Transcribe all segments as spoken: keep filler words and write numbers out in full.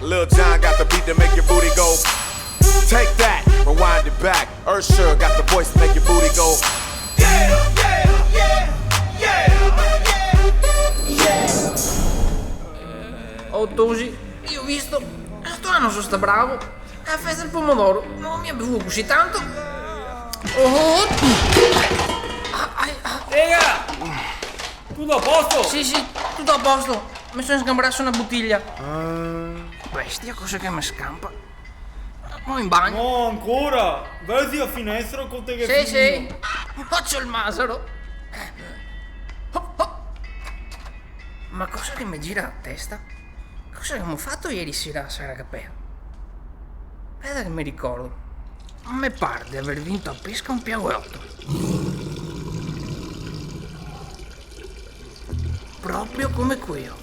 Lil Jon got the beat to make your booty go. Take that, rewind it back. Usher got the voice to make your booty go. Oh, tosi, go visto, sto ano so sta bravo. A festa del pomodoro, no go mia bevuo cusì tanto. Oh, oh. Ah, ai, ah. Tega! Tuto a posto? Sì, sì, tuto a posto. Me son sganbrà su na botiglia. Ah. Bestia, cosa che me scanpa. Mo in bagno. No, ancora? Verzi a finestra co te che... Sì, sì. Ocio el masaro. Oh, oh. Ma cosa che me gira la testa? Cosa che gavemo fato ieri sera a Sara Capea? Speta che me ricordo. Me par de aver vinto a pesca un piagoto. Proprio come queo.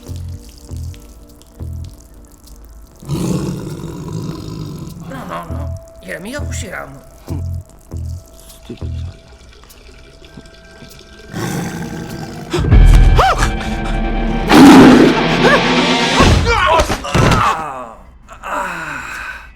No, no, no. Iera miga cusì grando. Stupid. Ah! Ah!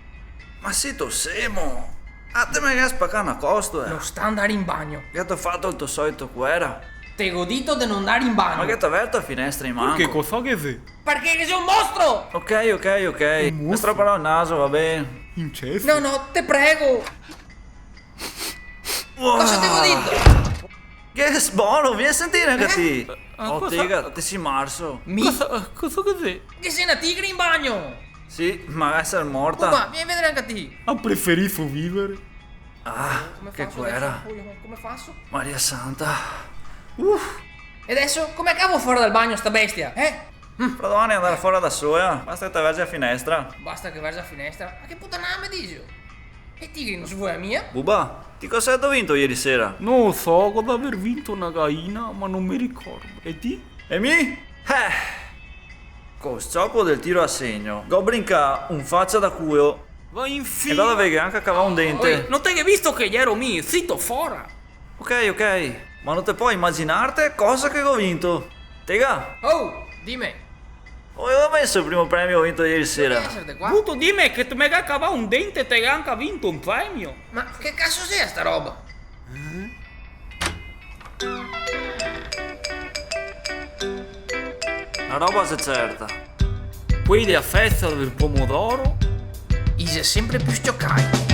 Ma sito semo? Ah, te me ga spacà na costola, eh? No sta ndar in bagno. Gheto fato el to solito cuera? Te go dito de no ndar in bagno. Ma gheto verto a finestra in manco? Parché cosa che xe? Parché che xe un mostro! Ok, ok, ok. Un mostro? Me stroparò el naso, va ben. Incesto? No, no, te prego. Wow. Cosa te go dito? Che sbolo, vien a sentir anca ti. Eh? Ah, oh, cosa? Tega, te si marso. Mi? Cosa, cosa che xe? Che xe na tigre in bagno! Sì, ma ga da eser morta. Buba, vien a vedar anca ti. Ah, preferisco vivere. Ah, come che faso cuera. Deso? Come faso? Maria Santa. Uf. E deso, come cavo fora dal bagno sta bestia, eh? Mm. Fra domani andarà fora da sola, basta che te verzi a finestra. Basta che verzi a finestra? Ma che putanada me dixo? E tigri no se voea mia? Buba, ti cosa gheto vinto ieri sera? No so, go da aver vinto na gaina, ma no me ricordo. E ti? E mi? Eh! Col sciopo del tiro a segno, go brincà un facia da culo. Va in fila. E go da averghe anca cavà un dente. Oi, no te ghe visto che iero mi? Zito, fora! Ok, ok, ma no te pol imaginarte cosa che go vinto. Tega! Oh, dime. Dove go meso el primo premio che go vinto ieri sera? Dovea eser de qua. Vuto dirme che te me ga cavà un dente e te ga anca vinto un premio? Ma che caso xe sta roba? Eh? Na roba xe certa. Quei de a festa del pomodoro i xe sempre pì s-ciocai.